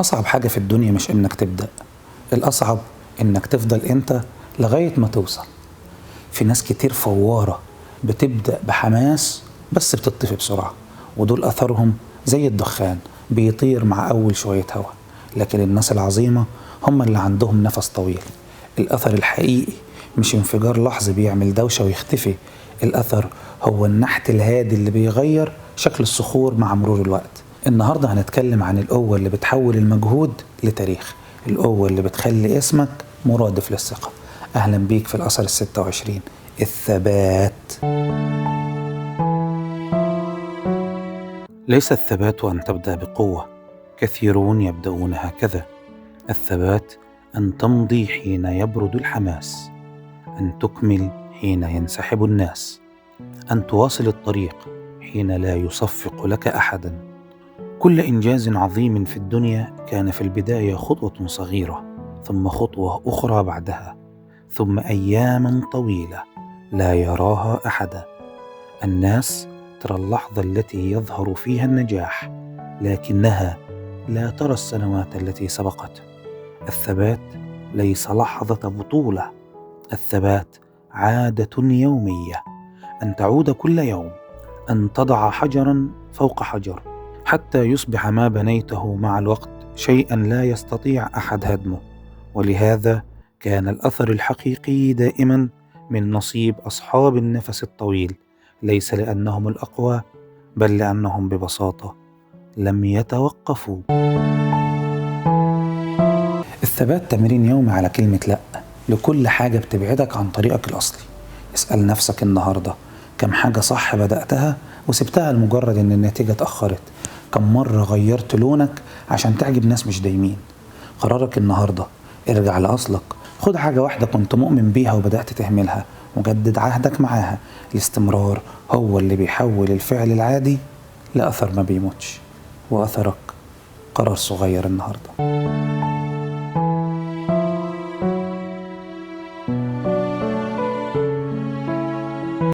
أصعب حاجة في الدنيا مش إنك تبدأ، الأصعب إنك تفضل أنت لغاية ما توصل. في ناس كتير فوارة بتبدأ بحماس بس بتطفي بسرعة، ودول أثرهم زي الدخان بيطير مع أول شوية هوا. لكن الناس العظيمة هم اللي عندهم نفس طويل. الأثر الحقيقي مش انفجار لحظي بيعمل دوشة ويختفي، الأثر هو النحت الهادي اللي بيغير شكل الصخور مع مرور الوقت. النهاردة هنتكلم عن القوة اللي بتحول المجهود لتاريخ، القوة اللي بتخلي اسمك مرادف للثقة. أهلا بيك في الأثر 26، الثبات. ليس الثبات أن تبدأ بقوة، كثيرون يبدأون هكذا. الثبات أن تمضي حين يبرد الحماس، أن تكمل حين ينسحب الناس، أن تواصل الطريق حين لا يصفق لك أحدا. كل إنجاز عظيم في الدنيا كان في البداية خطوة صغيرة، ثم خطوة أخرى بعدها، ثم أياما طويلة لا يراها أحدا. الناس ترى اللحظة التي يظهر فيها النجاح، لكنها لا ترى السنوات التي سبقت. الثبات ليس لحظة بطولة، الثبات عادة يومية، أن تعود كل يوم، أن تضع حجرا فوق حجر حتى يصبح ما بنيته مع الوقت شيئا لا يستطيع أحد هدمه. ولهذا كان الأثر الحقيقي دائما من نصيب أصحاب النفس الطويل، ليس لأنهم الأقوى، بل لأنهم ببساطة لم يتوقفوا. الثبات تمرين يومي على كلمة لأ لكل حاجة بتبعدك عن طريقك الأصلي. اسأل نفسك النهاردة، كم حاجة صح بدأتها وسبتها لمجرد إن النتيجة اتأخرت؟ كم مرة غيرت لونك عشان تعجب ناس مش دايمين؟ قرارك النهاردة، ارجع لأصلك، خد حاجة واحدة كنت مؤمن بيها وبدأت تهملها وجدد عهدك معاها. الاستمرار هو اللي بيحول الفعل العادي لأثر ما بيموتش، وأثرك قرار صغير النهاردة.